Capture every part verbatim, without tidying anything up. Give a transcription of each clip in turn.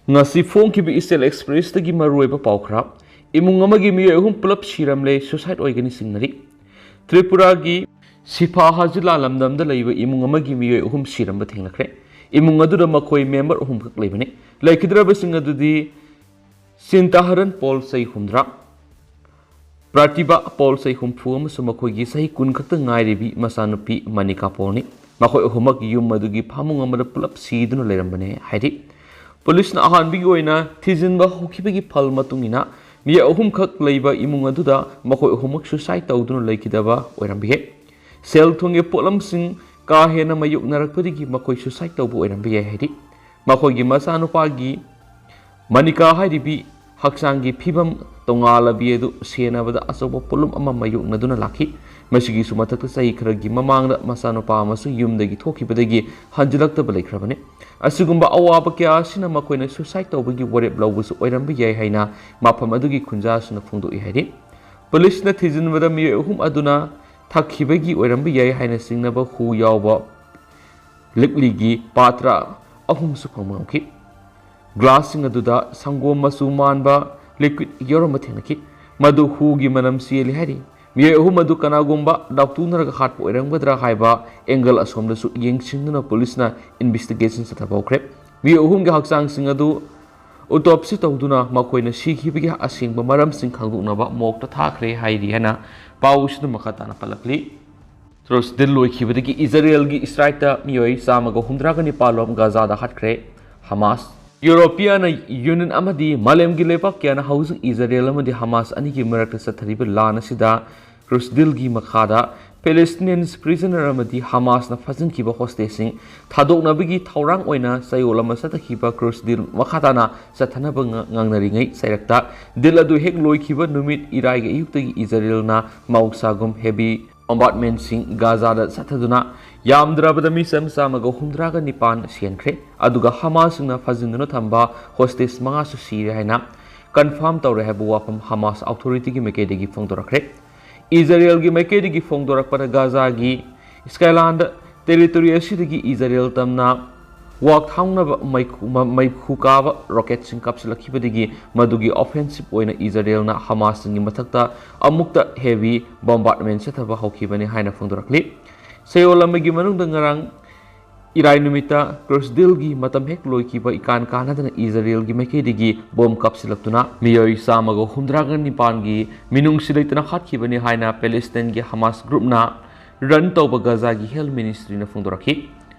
ꯉꯁꯤ ꯐꯣꯡꯈꯤꯕ ꯏꯁꯇꯦꯜ ꯑꯦꯛꯁꯄ꯭ꯔꯦꯁꯇꯒꯤ ꯃꯔꯨꯑꯣꯏꯕ ꯄꯥꯎ ꯈꯔ꯫ ꯏꯃꯨꯡ ꯑꯃꯒꯤ ꯃꯤꯑꯣꯏ ꯑꯍꯨꯝ ꯄꯨꯂꯞ ꯁꯤꯔꯝꯂꯦ, suicide ꯑꯣꯏꯒꯅꯤ ꯆꯤꯡꯅꯔꯤ꯫ ꯇ꯭ꯔꯤꯄꯨꯔꯥꯒꯤ ꯁꯤꯐꯥ ꯍꯥꯖꯤꯂꯥ ꯂꯝꯗꯝꯗ ꯂꯩꯕ ꯏꯃꯨꯡ ꯑꯃꯒꯤ ꯃꯤꯑꯣꯏ ꯑꯍꯨꯝ ꯁꯤꯔꯝꯕ ꯊꯦꯡꯅꯈ꯭ꯔꯦ꯫ ꯏꯃꯨꯡ ꯑꯗꯨꯗ ꯃꯈꯣꯏ ꯃꯦꯝꯕꯔ ꯑꯍꯨꯝꯈꯛ ꯂꯩꯕꯅꯤ꯫ ꯂꯩꯈꯤꯗ꯭ꯔꯕꯁꯤꯡ ꯑꯗꯨꯗꯤ ꯁꯤꯟꯇꯥꯍꯔꯟ ꯄꯣꯜ, ꯆꯍꯤ ꯍꯨꯝꯗ꯭ꯔꯥ, ꯄ꯭ꯔꯇꯤꯚꯥ ꯄꯣꯜ, ꯆꯍꯤ ꯍꯨꯝꯐꯨ, ꯑꯃꯁꯨꯡ ꯃꯈꯣꯏꯒꯤ ꯆꯍꯤ ꯀꯨꯟ ꯈꯛꯇ ꯉꯥꯏꯔꯤꯕꯤ ꯃꯆꯥꯅꯨꯄꯤ ꯃꯅꯤꯀꯥ ꯄꯣꯜꯅꯤ꯫ ꯃꯈꯣꯏ ꯑꯍꯨꯝꯃꯛ ꯌꯨꯝ ꯑꯗꯨꯒꯤ ꯐꯃꯨꯡ ꯑꯃꯗ ꯄꯨꯂꯞ ꯁꯤꯗꯨꯅ ꯂꯩꯔꯝꯕꯅꯦ ꯍꯥꯏꯔꯤ꯫ ꯄꯨꯂꯤꯁꯅ ꯑꯍꯥꯟꯕꯒꯤ ꯑꯣꯏꯅ ꯊꯤꯖꯤꯟꯕ ꯍꯧꯈꯤꯕꯒꯤ ꯐꯜ ꯃꯇꯨꯡ ꯏꯟꯅ, ꯃꯤꯑꯣꯏ ꯑꯍꯨꯝꯈꯛ ꯂꯩꯕ ꯏꯃꯨꯡ ꯑꯗꯨꯗ ꯃꯈꯣꯏ ꯑꯍꯨꯝꯃꯛ suicide ꯇꯧꯗꯨꯅ ꯂꯩꯈꯤꯗꯕ ꯑꯣꯏꯔꯝꯕ ꯌꯥꯏ꯫ ꯁꯦꯜ ꯊꯨꯝꯒꯤ ꯄꯣꯠꯂꯝꯁꯤꯡ ꯀꯥ ꯍꯦꯟꯅ ꯃꯥꯌꯣꯛꯅꯔꯛꯄꯗꯒꯤ ꯃꯈꯣꯏ suicide ꯇꯧꯕ ꯑꯣꯏꯔꯝꯕ ꯌꯥꯏ ꯍꯥꯏꯔꯤ꯫ ꯃꯈꯣꯏꯒꯤ ꯃꯆꯥꯅꯨꯄꯥꯒꯤ ꯃꯅꯤꯀꯥ ꯍꯥꯏꯔꯤꯕꯤ ꯍꯛꯆꯥꯡꯒꯤ ꯐꯤꯕꯝ ꯇꯣꯉꯥꯜꯂꯕꯤ ꯑꯗꯨ ꯁꯦꯟꯅꯕꯗ ꯑꯆꯧꯕ ꯄꯣꯠꯂꯨꯝ ꯑꯃ ꯃꯥꯌꯣꯛꯅꯗꯨꯅ ꯂꯥꯛꯈꯤ꯫ ꯃꯁꯤꯒꯤꯁꯨ ꯃꯊꯛꯇ, ꯆꯍꯤ ꯈꯔꯒꯤ ꯃꯃꯥꯡꯗ ꯃꯆꯥꯅꯨꯄꯥ ꯑꯃꯁꯨ ꯌꯨꯝꯗꯒꯤ ꯊꯣꯛꯈꯤꯕꯗꯒꯤ ꯍꯟꯖꯤꯜꯂꯛꯇꯕ ꯂꯩꯈ꯭ꯔꯕꯅꯤ꯫ ꯑꯁꯤꯒꯨꯝꯕ ꯑꯋꯥꯕ ꯀꯌꯥ ꯑꯁꯤꯅ ꯃꯈꯣꯏꯅ suicide ꯇꯧꯕꯒꯤ ꯋꯥꯔꯦꯞ ꯂꯧꯕꯁꯨ ꯑꯣꯏꯔꯝꯕ ꯌꯥꯏ ꯍꯥꯏꯅ ꯃꯐꯝ ꯑꯗꯨꯒꯤ ꯈꯨꯟꯖꯥꯁꯤꯡꯅ ꯐꯣꯡꯗꯣꯛꯏ ꯍꯥꯏꯔꯤ꯫ ꯄꯨꯂꯤꯁꯅ ꯊꯤꯖꯤꯟꯕꯗ ꯃꯤꯑꯣꯏ ꯑꯍꯨꯝ ꯑꯗꯨꯅ ꯊꯛꯈꯤꯕꯒꯤ ꯑꯣꯏꯔꯝꯕ ꯌꯥꯏ ꯍꯥꯏꯅ ꯆꯤꯡꯅꯕ ꯍꯨ ꯌꯥꯎꯕ ꯂꯤꯛꯂꯤꯒꯤ ꯄꯥꯇ꯭ꯔ ꯑꯍꯨꯝꯁꯨ ꯐꯪꯕ ꯉꯝꯈꯤ꯫ ꯒ꯭ꯂꯥꯁꯁꯤꯡ ꯑꯗꯨꯗ ꯁꯪꯒꯣꯝ ꯃꯆꯨ ꯃꯥꯟꯕ liquid ꯌꯥꯎꯔꯝꯕ ꯊꯦꯡꯅꯈꯤ꯫ ꯃꯗꯨ ꯍꯨꯒꯤ ꯃꯅꯝ ꯆꯦꯜꯂꯤ ꯍꯥꯏꯔꯤ꯫ ꯃꯤꯑꯣꯏ ꯑꯍꯨꯝ ꯑꯗꯨ ꯀꯅꯥꯒꯨꯝꯕ ꯗꯥꯛꯇꯨꯅꯔꯒ ꯍꯥꯠꯄ ꯑꯣꯏꯔꯝꯒꯗ꯭ꯔꯥ ꯍꯥꯏꯕ angle ꯑꯁꯣꯝꯗꯁꯨ ꯌꯦꯡꯁꯤꯟꯗꯨꯅ ꯄꯨꯂꯤꯁꯅ investigation ꯆꯠꯊꯕ ꯍꯧꯈ꯭ꯔꯦ꯫ ꯃꯤꯑꯣꯏ ꯑꯍꯨꯝꯒꯤ ꯍꯛꯆꯥꯡꯁꯤꯡ ꯑꯗꯨ autopsy ꯇꯧꯗꯨꯅ ꯃꯈꯣꯏꯅ ꯁꯤꯈꯤꯕꯒꯤ ꯑꯁꯦꯡꯕ ꯃꯔꯝꯁꯤꯡ ꯈꯪꯗꯣꯛꯅꯕ morgue ꯇ ꯊꯥꯈ꯭ꯔꯦ ꯍꯥꯏꯔꯤ ꯍꯥꯏꯅ ꯄꯥꯎ ꯑꯁꯤꯗ ꯃꯈꯥ ꯇꯥꯅ ꯄꯜꯂꯛꯂꯤ꯫ Truce deal ꯂꯣꯏꯈꯤꯕꯗꯒꯤ ꯏꯖꯔꯦꯜꯒꯤ strike ꯇ ꯃꯤꯑꯣꯏ ꯆꯥꯝꯃꯒ ꯍꯨꯝꯗ꯭ꯔꯥꯒ ꯅꯤꯄꯥꯜ ꯔꯣꯝ ꯒꯥꯖꯥꯗ ꯍꯥꯠꯈ꯭ꯔꯦ꯫ ꯍꯃꯥꯁ, European Union ꯑꯃꯗꯤ ꯃꯥꯂꯦꯝꯒꯤ ꯂꯩꯕꯥꯛ ꯀꯌꯥꯅ ꯍꯧꯖꯤꯛ ꯏꯖꯔꯦꯜ ꯑꯃꯗꯤ ꯍꯃꯥꯁ ꯑꯅꯤꯒꯤ ꯃꯔꯛꯇ ꯆꯠꯊꯔꯤꯕ ꯂꯥꯟ ꯑꯁꯤꯗ truce deal ꯒꯤ ꯃꯈꯥꯗ Palestinian prisoner ꯑꯃꯗꯤ ꯍꯃꯥꯁꯅ ꯐꯥꯖꯤꯟꯈꯤꯕ hostage ꯁꯤꯡ ꯊꯥꯗꯣꯛꯅꯕꯒꯤ ꯊꯧꯔꯥꯡ ꯑꯣꯏꯅ ꯆꯌꯣꯜ ꯑꯃ ꯆꯠꯊꯈꯤꯕ truce deal ꯃꯈꯥ ꯇꯥꯅ ꯆꯠꯊꯅꯕ ꯉ-, ꯉꯥꯡꯅꯔꯤꯉꯩ ꯆꯩꯔꯛꯇ, deal ꯑꯗꯨ ꯍꯦꯛ ꯂꯣꯏꯈꯤꯕ ꯅꯨꯃꯤꯠ ꯏꯔꯥꯏꯒꯤ ꯑꯌꯨꯛꯇꯒꯤ ꯏꯖꯔꯦꯜꯅ ꯃꯍꯧꯁꯥꯒꯨꯝ heavy bombardment ꯁꯤꯡ ꯒꯥꯖꯥꯗ ꯆꯠꯊꯗꯨꯅ ꯌꯥꯝꯗ꯭ꯔꯕꯗ ꯃꯤꯆꯝ ꯆꯥꯝꯃꯒ ꯍꯨꯝꯗ꯭ꯔꯥꯒ ꯅꯤꯄꯥꯟ ꯁꯤꯍꯟꯈ꯭ꯔꯦ, ꯑꯗꯨꯒ ꯍꯃꯥꯁꯁꯤꯡꯅ ꯐꯥꯖꯤꯟꯗꯨꯅ ꯊꯝꯕ hostage ꯃꯉꯥꯁꯨ ꯁꯤꯔꯦ ꯍꯥꯏꯅ confirm ꯇꯧꯔꯦ ꯍꯥꯏꯕ ꯋꯥꯐꯝ ꯍꯃꯥꯁ authority ꯒꯤ ꯃꯥꯏꯀꯩꯗꯒꯤ ꯐꯣꯡꯗꯣꯔꯛꯈ꯭ꯔꯦ꯫ ꯏꯖꯔꯦꯜꯒꯤ ꯃꯥꯏꯀꯩꯗꯒꯤ ꯐꯣꯡꯗꯣꯔꯛꯄꯗ, ꯒꯥꯖꯥꯒꯤ skyline territory ꯑꯁꯤꯗꯒꯤ ꯏꯖꯔꯦꯜ ꯇꯝꯅ ꯋꯥꯛ ꯊꯥꯎꯅꯕ ꯃꯩꯈꯨ ꯃ- ꯃꯩꯈꯨ ꯀꯥꯕ ꯔꯣꯀꯦꯠꯁꯤꯡ ꯀꯥꯞꯁꯤꯜꯂꯛꯈꯤꯕꯗꯒꯤ ꯃꯗꯨꯒꯤ ꯑꯣꯐꯦꯟꯁꯤꯞ ꯑꯣꯏꯅ ꯏꯖꯔꯦꯜꯅ ꯍꯃꯥꯁꯁꯤꯡꯒꯤ ꯃꯊꯛꯇ ꯑꯃꯨꯛꯇ ꯍꯦꯚꯤ ꯕꯣꯝꯕꯥꯔꯗꯃꯦꯟ ꯆꯠꯊꯕ ꯍꯧꯈꯤꯕꯅꯤ ꯍꯥꯏꯅ ꯐꯣꯡꯗꯣꯔꯛꯂꯤ꯫ ꯆꯌꯣꯜ ꯑꯃꯒꯤ ꯃꯅꯨꯡꯗ ꯉꯔꯥꯡ ꯏꯔꯥꯏ ꯅꯨꯃꯤꯠꯇ ꯀ꯭ꯔꯨꯁꯗꯤꯜꯒꯤ ꯃꯇꯝ ꯍꯦꯛ ꯂꯣꯏꯈꯤꯕ ꯏꯀꯥꯟ ꯀꯥꯟꯅꯗꯅ ꯏꯖꯔꯦꯜꯒꯤ ꯃꯥꯏꯀꯩꯗꯒꯤ ꯕꯣꯝ ꯀꯥꯞꯁꯤꯜꯂꯛꯇꯨꯅ ꯃꯤꯑꯣꯏ ꯆꯥꯝꯃꯒ ꯍꯨꯝꯗ꯭ꯔꯥꯒ ꯅꯤꯄꯥꯟꯒꯤ ꯃꯤꯅꯨꯡꯁꯤ ꯂꯩꯇꯅ ꯍꯥꯠꯈꯤꯕꯅꯤ ꯍꯥꯏꯅ ꯄꯦꯂꯦꯁꯇꯥꯏꯟꯒꯤ ꯍꯃꯥꯁ ꯒ꯭ꯔꯨꯞꯅ ꯔꯟ ꯇꯧꯕ ꯒꯖꯥꯒꯤ ꯍꯦꯜꯊ ꯃꯤꯅꯤꯁꯇ꯭ꯔꯤꯅ ꯐꯣꯡꯗꯣꯔꯛꯈꯤ꯫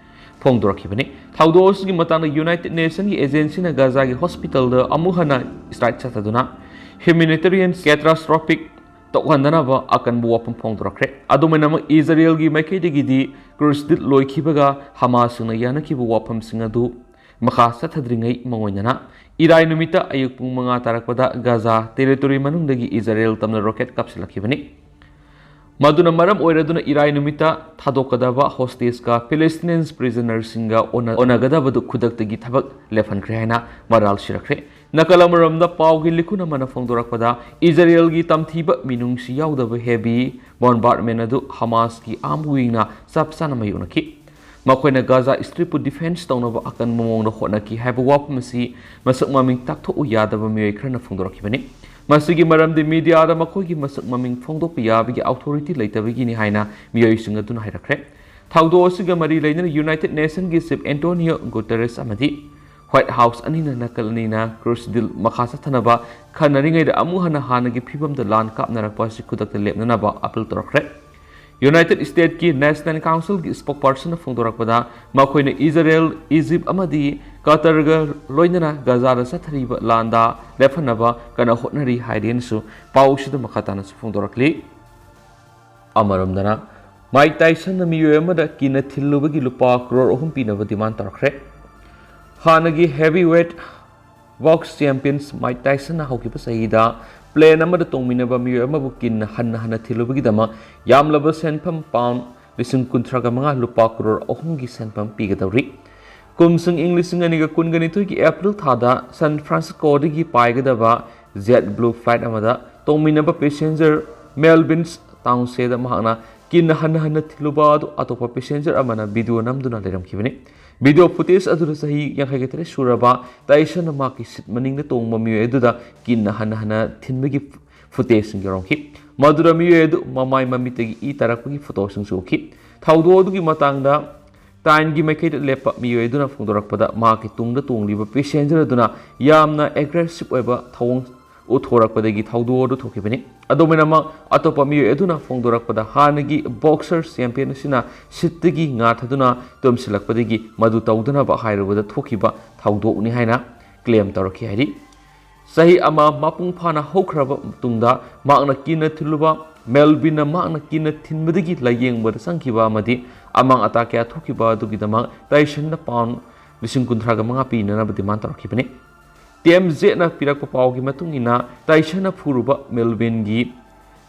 ꯐꯣꯡꯗꯣꯔꯛꯈꯤꯕꯅꯤ꯫ ꯊꯧꯗꯣꯛ ꯑꯁꯤꯒꯤ ꯃꯇꯥꯡꯗ ꯌꯨꯅꯥꯏꯇꯦꯗ ꯅꯦꯁꯟꯒꯤ ꯑꯦꯖꯦꯟꯁꯤꯅ ꯒꯖꯥꯒꯤ ꯍꯣꯁꯄꯤꯇꯥꯜꯗ ꯑꯃꯨꯛ ꯍꯟꯅ ꯁ꯭ꯇ꯭ꯔꯥꯏꯛ ꯆꯠꯊꯗꯨꯅ ꯍ꯭ꯌꯨꯃꯦꯅꯤꯇꯦꯔꯤꯌꯟ ꯀꯦꯇꯥꯁꯇ꯭ꯔꯣꯐꯤꯛ ꯇꯧꯍꯟꯗꯅꯕ ꯑꯀꯟꯕ ꯋꯥꯐꯝ ꯐꯣꯡꯗꯣꯔꯛꯈ꯭ꯔꯦ꯫ ꯑꯗꯨꯃꯥꯏꯅꯃꯛ ꯏꯖꯔꯦꯜꯒꯤ ꯃꯥꯏꯀꯩꯗꯒꯤꯗꯤ ꯀ꯭ꯔꯨꯁꯗꯤꯜ ꯂꯣꯏꯈꯤꯕꯒ ꯍꯃꯥꯁꯁꯤꯡꯅ ꯌꯥꯅꯈꯤꯕ ꯋꯥꯐꯝꯁꯤꯡ ꯑꯗꯨ ꯃꯈꯥ ꯆꯠꯊꯗ꯭ꯔꯤꯉꯩ ꯃꯉꯣꯏꯗꯅ ꯏꯔꯥꯏ ꯅꯨꯃꯤꯠꯇ ꯑꯌꯨꯛ ꯄꯨꯡ ꯃꯉꯥ ꯇꯥꯔꯛꯄꯗ ꯒꯖꯥ ꯇꯦꯔꯤꯇꯣꯔꯤ ꯃꯅꯨꯡꯗꯒꯤ ꯏꯖꯔꯦꯜ ꯇꯝꯅ ꯔꯣꯀꯦꯠ ꯀꯥꯞꯁꯤꯜꯂꯛꯈꯤꯕꯅꯤ꯫ ꯃꯗꯨꯅ ꯃꯔꯝ ꯑꯣꯏꯔꯗꯨꯅ ꯏꯔꯥꯏ ꯅꯨꯃꯤꯠꯇ ꯊꯥꯗꯣꯛꯀꯗꯕ ꯍꯣꯁꯇꯦꯖꯀ ꯄꯦꯂꯦꯁꯇꯤꯅꯤꯌꯟꯁ ꯄ꯭ꯔꯤꯖꯅꯔꯁꯤꯡꯒ ꯑꯣꯟꯅ-, ꯑꯣꯟꯅꯒꯗꯕꯗꯨ ꯈꯨꯗꯛꯇꯒꯤ ꯊꯕꯛ ꯂꯦꯞꯍꯟꯈ꯭ꯔꯦ ꯍꯥꯏꯅ ꯃꯔꯥꯜ ꯁꯤꯔꯛꯈ꯭ꯔꯦ꯫ ꯅꯥꯀꯜ ꯑꯃꯔꯣꯝꯗ ꯄꯥꯎꯒꯤ ꯂꯤꯈꯨꯟ ꯑꯃꯅ ꯐꯣꯡꯗꯣꯔꯛꯄꯗ, ꯏꯖꯔꯦꯜꯒꯤ ꯇꯝꯊꯤꯕ ꯃꯤꯅꯨꯡꯁꯤ ꯌꯥꯎꯗꯕ ꯍꯦꯚꯤ ꯕꯣꯝꯕꯥꯔꯗꯃꯦꯟ ꯑꯗꯨ ꯍꯃꯥꯁꯀꯤ ꯑꯥꯔꯝ ꯋꯤꯡꯅ ꯆꯞ ꯆꯥꯅ ꯃꯥꯌꯣꯛꯅꯈꯤ꯫ ꯃꯈꯣꯏꯅ ꯒꯥꯖꯥ ꯁ꯭ꯇ꯭ꯔꯤꯞꯄꯨ ꯗꯤꯐꯦꯟꯁ ꯇꯧꯅꯕ ꯑꯀꯟꯕ ꯃꯑꯣꯡꯗ ꯍꯣꯠꯅꯈꯤ ꯍꯥꯏꯕ ꯋꯥꯐꯝ ꯑꯁꯤ ꯃꯁꯛ ꯃꯃꯤꯡ ꯇꯥꯛꯊꯣꯛꯎ ꯌꯥꯗꯕ ꯃꯤꯑꯣꯏ ꯈꯔꯅ ꯐꯣꯡꯗꯣꯔꯛꯈꯤꯕꯅꯤ꯫ ꯃꯁꯤꯒꯤ ꯃꯔꯝꯗꯤ ꯃꯤꯗꯤꯌꯥꯗ ꯃꯈꯣꯏꯒꯤ ꯃꯁꯛ ꯃꯃꯤꯡ ꯐꯣꯡꯗꯣꯛꯄ ꯌꯥꯕꯒꯤ ꯑꯣꯊꯣꯔꯤꯇꯤ ꯂꯩꯇꯕꯒꯤꯅꯤ ꯍꯥꯏꯅ ꯃꯤꯑꯣꯏꯁꯤꯡ ꯑꯗꯨꯅ ꯍꯥꯏꯔꯛꯈ꯭ꯔꯦ꯫ ꯊꯧꯗꯣꯛ ꯑꯁꯤꯒ ꯃꯔꯤ ꯂꯩꯅꯅ ꯌꯨꯅꯥꯏꯇꯦꯗ ꯅꯦꯁꯟꯒꯤ ꯆꯤꯐ ꯑꯦꯟꯇꯣꯅꯤꯌꯣ ꯒꯨꯇꯦꯔꯦꯁ ꯑꯃꯗꯤ ꯋꯥꯏꯠ ꯍꯥꯎꯁ ꯑꯅꯤꯅ ꯅꯥꯀꯜ ꯑꯅꯤꯅ ꯀ꯭ꯔꯨꯁꯗꯤꯜ ꯃꯈꯥ ꯆꯠꯊꯅꯕ ꯈꯟꯅꯔꯤꯉꯩꯗ ꯑꯃꯨꯛ ꯍꯟꯅ ꯍꯥꯟꯅꯒꯤ ꯐꯤꯕꯝꯗ ꯂꯥꯟ ꯀꯥꯞꯅꯔꯛꯄ ꯑꯁꯤ ꯈꯨꯗꯛꯇ ꯂꯦꯞꯅꯅꯕ ꯑꯥꯄꯤꯜ ꯇꯧꯔꯛꯈ꯭ꯔꯦ꯫ ꯌꯨꯅꯥꯏꯇꯦꯗ ꯁ꯭ꯇꯦꯠꯀꯤ ꯅꯦꯁꯅꯦꯜ ꯀꯥꯎꯟꯁꯤꯜꯒꯤ ꯁ꯭ꯄꯣꯛꯄꯔꯁꯟꯅ ꯐꯣꯡꯗꯣꯔꯛꯄꯗ, ꯃꯈꯣꯏꯅ ꯏꯖꯔꯦꯜ, ꯏꯖꯤꯞ ꯑꯃꯗꯤ ꯀꯇꯔꯒ ꯂꯣꯏꯅꯅ ꯒꯖꯥꯗ ꯆꯠꯊꯔꯤꯕ ꯂꯥꯟꯗ ꯂꯦꯞꯍꯟꯅꯕ ꯀꯟꯅ ꯍꯣꯠꯅꯔꯤ ꯍꯥꯏꯔꯦꯅꯁꯨ ꯄꯥꯎꯁꯤꯗ ꯃꯈꯥ ꯇꯥꯅꯁꯨ ꯐꯣꯡꯗꯣꯔꯛꯂꯤ꯫ ꯑꯃꯔꯣꯝꯗꯅ, ꯃꯥꯏꯛ ꯇꯥꯏꯁꯟꯅ ꯃꯤꯑꯣꯏ ꯑꯃꯗ ꯀꯤꯟꯅ ꯊꯤꯜꯂꯨꯕꯒꯤ ꯂꯨꯄꯥ ꯀ꯭ꯔꯣꯔ ꯑꯍꯨꯝ ꯄꯤꯅꯕ ꯗꯤꯃꯥꯟ ꯇꯧꯔꯛꯈ꯭ꯔꯦ꯫ ꯍꯥꯟꯅꯒꯤ heavy weight box champions Mike ꯇꯥꯏꯁꯟꯅ ꯍꯧꯈꯤꯕ ꯆꯍꯤꯗ ꯄ꯭ꯂꯦꯟ ꯑꯃꯗ ꯇꯣꯡꯃꯤꯟꯅꯕ ꯃꯤꯑꯣꯏ ꯑꯃꯕꯨ ꯀꯤꯟꯅ ꯍꯟꯅ ꯍꯟꯅ ꯊꯤꯜꯂꯨꯕꯒꯤꯗꯃꯛ ꯌꯥꯝꯂꯕ ꯁꯦꯟꯐꯝ ꯄꯥꯎꯟ ꯂꯤꯁꯤꯡ ꯀꯨꯟꯊ꯭ꯔꯥꯒ ꯃꯉꯥ, ꯂꯨꯄꯥ ꯀ꯭ꯔꯣꯔ ꯑꯍꯨꯝꯒꯤ ꯁꯦꯟꯐꯝ ꯄꯤꯒꯗꯧꯔꯤ꯫ ꯀꯨꯝꯁꯪ ꯏꯪ ꯂꯤꯁꯤꯡ ꯑꯅꯤꯒ ꯀꯨꯟꯒ ꯅꯤꯊꯣꯏꯒꯤ ꯑꯦꯄ꯭ꯔꯤꯜ ꯊꯥꯗ ꯁꯥꯟ ꯐ꯭ꯔꯥꯟꯁꯤꯁꯀꯣꯗꯒꯤ ꯄꯥꯏꯒꯗꯕ ꯖꯦꯠ ꯕ꯭ꯂꯨ ꯐ꯭ꯂꯥꯏꯠ ꯑꯃꯗ ꯇꯣꯡꯃꯤꯟꯅꯕ ꯄꯦꯁꯦꯟꯖꯔ ꯃꯦꯜꯕꯤꯟꯁ ꯇꯥꯎꯟꯁꯦꯗ ꯃꯍꯥꯛꯅ ꯀꯤꯟꯅ ꯍꯟꯅ ꯍꯟꯅ ꯊꯤꯜꯂꯨꯕ ꯑꯗꯨ ꯑꯇꯣꯞꯄ ꯄꯦꯁꯦꯟꯖꯔ ꯑꯃꯅ ꯚꯤꯗꯤꯑꯣ ꯅꯝꯗꯨꯅ ꯂꯩꯔꯝꯈꯤꯕꯅꯤ꯫ Video footage ꯑꯗꯨꯗ ꯆꯍꯤ ꯌꯥꯡꯈꯩꯒ ꯇꯔꯦꯠ ꯁꯨꯔꯕ ꯇꯥꯏꯁꯟꯅ ꯃꯍꯥꯛꯀꯤ ꯁꯤꯠ ꯃꯅꯤꯡꯗ ꯇꯣꯡꯕ ꯃꯤꯑꯣꯏ ꯑꯗꯨꯗ ꯀꯤꯟꯅ ꯍꯟꯅ ꯍꯟꯅ ꯊꯤꯟꯕꯒꯤ footage ꯁꯤꯡ ꯌꯥꯎꯔꯝꯈꯤ꯫ ꯃꯗꯨꯗ ꯃꯤꯑꯣꯏ ꯑꯗꯨ ꯃꯃꯥꯏ ꯃꯃꯤꯠꯇꯒꯤ ꯏ ꯇꯥꯔꯛꯄꯒꯤ photo ꯁꯤꯡꯁꯨ ꯎꯈꯤ꯫ ꯊꯧꯗꯣꯛ ꯑꯗꯨꯒꯤ ꯃꯇꯥꯡꯗ ꯇꯥꯏꯟꯒꯤ ꯃꯥꯏꯀꯩꯗ ꯂꯦꯞꯄ ꯃꯤꯑꯣꯏ ꯑꯗꯨꯅ ꯐꯣꯡꯗꯣꯔꯛꯄꯗ, ꯃꯍꯥꯛꯀꯤ ꯇꯨꯡꯗ ꯇꯣꯡꯂꯤꯕ passenger ꯑꯗꯨꯅ ꯌꯥꯝꯅ aggressive ꯑꯣꯏꯕ ꯊꯧꯑꯣꯡ ꯎꯠꯊꯣꯔꯛꯄꯗꯒꯤ ꯊꯧꯗꯣꯛ ꯑꯗꯨ ꯊꯣꯛꯈꯤꯕꯅꯤ꯫ ꯑꯗꯨꯃꯥꯏꯅꯃꯛ, ꯑꯇꯣꯞꯄ ꯃꯤꯑꯣꯏ ꯑꯗꯨꯅ ꯐꯣꯡꯗꯣꯔꯛꯄꯗ, ꯍꯥꯟꯅꯒꯤ boxer champion ꯑꯁꯤꯅ ꯁꯤꯠꯇꯒꯤ ꯉꯥ ꯊꯥꯗꯨꯅ ꯇꯨꯝꯁꯤꯜꯂꯛꯄꯗꯒꯤ ꯃꯗꯨ ꯇꯧꯗꯅꯕ ꯍꯥꯏꯔꯨꯕꯗ ꯊꯣꯛꯈꯤꯕ ꯊꯧꯗꯣꯛꯅꯤ ꯍꯥꯏꯅ claim ꯇꯧꯔꯛꯈꯤ ꯍꯥꯏꯔꯤ꯫ ꯆꯍꯤ ꯑꯃ ꯃꯄꯨꯡ ꯐꯥꯅ ꯍꯧꯈ꯭ꯔꯕ ꯃꯇꯨꯡꯗ, ꯃꯍꯥꯛꯅ ꯀꯤꯟꯅ ꯊꯤꯜꯂꯨꯕ ꯃꯦꯜꯚꯤꯟꯅ ꯃꯍꯥꯛꯅ ꯀꯤꯟꯅ ꯊꯤꯟꯕꯗꯒꯤ ꯂꯥꯌꯦꯡꯕꯗ ꯆꯪꯈꯤꯕ ꯑꯃꯗꯤ ꯑꯃꯥꯡ ꯑꯇꯥ ꯀꯌꯥ ꯊꯣꯛꯈꯤꯕ ꯑꯗꯨꯒꯤꯗꯃꯛ ꯇꯥꯏꯁꯟꯅ pound ꯂꯤꯁꯤꯡ ꯀꯨꯟꯊ꯭ꯔꯥꯒ ꯃꯉꯥ ꯄꯤꯅꯅꯕ demand ꯇꯧꯔꯛꯈꯤꯕꯅꯤ꯫ ꯇꯤ ꯑꯦꯝ ꯖꯦꯗꯅ ꯄꯤꯔꯛꯄ ꯄꯥꯎꯒꯤ ꯃꯇꯨꯡ ꯏꯟꯅ, ꯇꯥꯏꯁꯟꯅ ꯐꯨꯔꯨꯕ ꯃꯦꯜꯚꯤꯟꯒꯤ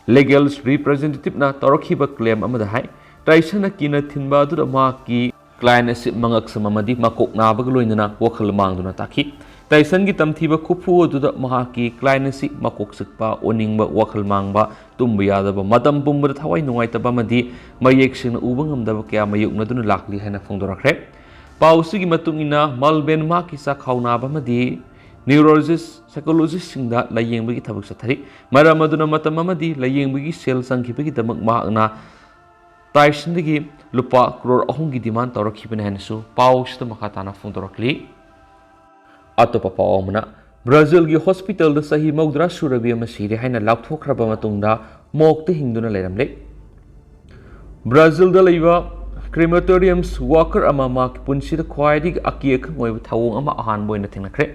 legal representative ꯅ ꯇꯧꯔꯛꯈꯤꯕ claim ꯑꯃꯗ ꯍꯥꯏ, ꯇꯥꯏꯁꯟꯅ ꯀꯤꯟꯅ ꯊꯤꯟꯕ ꯑꯗꯨꯗ ꯃꯍꯥꯛꯀꯤ client ꯑꯁꯤ ꯃꯉꯛꯁꯝ ꯑꯃꯗꯤ ꯃꯀꯣꯛ ꯅꯥꯕꯒ ꯂꯣꯏꯅꯅ ꯋꯥꯈꯜ ꯃꯥꯡꯗꯨꯅ ꯇꯥꯈꯤ꯫ ꯇꯥꯏꯁꯟꯒꯤ ꯇꯝꯊꯤꯕ ꯈꯨꯐꯨ ꯑꯗꯨꯗ ꯃꯍꯥꯛꯀꯤ client ꯑꯁꯤ ꯃꯀꯣꯛ ꯆꯤꯛꯄ, ꯑꯣꯅꯤꯡꯕ, ꯋꯥꯈꯜ ꯃꯥꯡꯕ, ꯇꯨꯝꯕ ꯌꯥꯗꯕ, ꯃꯇꯝ ꯄꯨꯝꯕꯗ ꯊꯋꯥꯏ ꯅꯨꯡꯉꯥꯏꯇꯕ ꯑꯃꯗꯤ ꯃꯌꯦꯛ ꯁꯦꯡꯅ ꯎꯕ ꯉꯝꯗꯕ ꯀꯌꯥ ꯃꯥꯌꯣꯛꯅꯗꯨꯅ ꯂꯥꯛꯂꯤ ꯍꯥꯏꯅ ꯐꯣꯡꯗꯣꯔꯛꯈ꯭ꯔꯦ꯫ ꯄꯥꯎ ꯑꯁꯤꯒꯤ ꯃꯇꯨꯡ ꯏꯟꯅ, ꯃꯦꯜꯚꯤꯟ ꯃꯍꯥꯛꯀꯤ ꯆꯥꯛꯈꯥꯎ ꯅꯥꯕ ꯑꯃꯗꯤ neurologist, psychologist ꯁꯤꯡꯗ ꯂꯥꯌꯦꯡꯕꯒꯤ ꯊꯕꯛ ꯆꯠꯊꯔꯤ꯫ ꯃꯔꯝ ꯑꯗꯨꯅ ꯃꯇꯝ ꯑꯃꯗꯤ ꯂꯥꯌꯦꯡꯕꯒꯤ ꯁꯦꯜ ꯆꯪꯈꯤꯕꯒꯤꯗꯃꯛ ꯃꯍꯥꯛꯅ ꯇꯥꯏꯁꯟꯗꯒꯤ ꯂꯨꯄꯥ ꯀ꯭ꯔꯣꯔ ꯑꯍꯨꯝꯒꯤ demand ꯇꯧꯔꯛꯈꯤꯕꯅꯤ ꯍꯥꯏꯅꯁꯨ ꯄꯥꯎ ꯑꯁꯤꯗ ꯃꯈꯥ ꯇꯥꯅ ꯐꯣꯡꯗꯣꯔꯛꯂꯤ꯫ ꯑꯇꯣꯞꯄ ꯄꯥꯎ ꯑꯃꯅ, ꯕ꯭ꯔꯥꯖꯤꯜꯒꯤ hospital ꯗ ꯆꯍꯤ ꯃꯧꯗ꯭ꯔꯥ ꯁꯨꯔꯕꯤ ꯑꯃ ꯁꯤꯔꯦ ꯍꯥꯏꯅ ꯂꯥꯎꯊꯣꯛꯈ꯭ꯔꯕ ꯃꯇꯨꯡꯗ morgue ꯇ ꯍꯤꯡꯗꯨꯅ ꯂꯩꯔꯝꯂꯦ꯫ ꯕ꯭ꯔꯥꯖꯤꯜꯗ ꯂꯩꯕ crematoriums worker ꯑꯃ ꯃꯍꯥꯛꯀꯤ ꯄꯨꯟꯁꯤꯗ ꯈ꯭ꯋꯥꯏꯗꯒꯤ ꯑꯀꯤ ꯑꯈꯪ ꯑꯣꯏꯕ ꯊꯧꯑꯣꯡ ꯑꯃ ꯑꯍꯥꯟꯕ ꯑꯣꯏꯅ ꯊꯦꯡꯅꯈ꯭ꯔꯦ꯫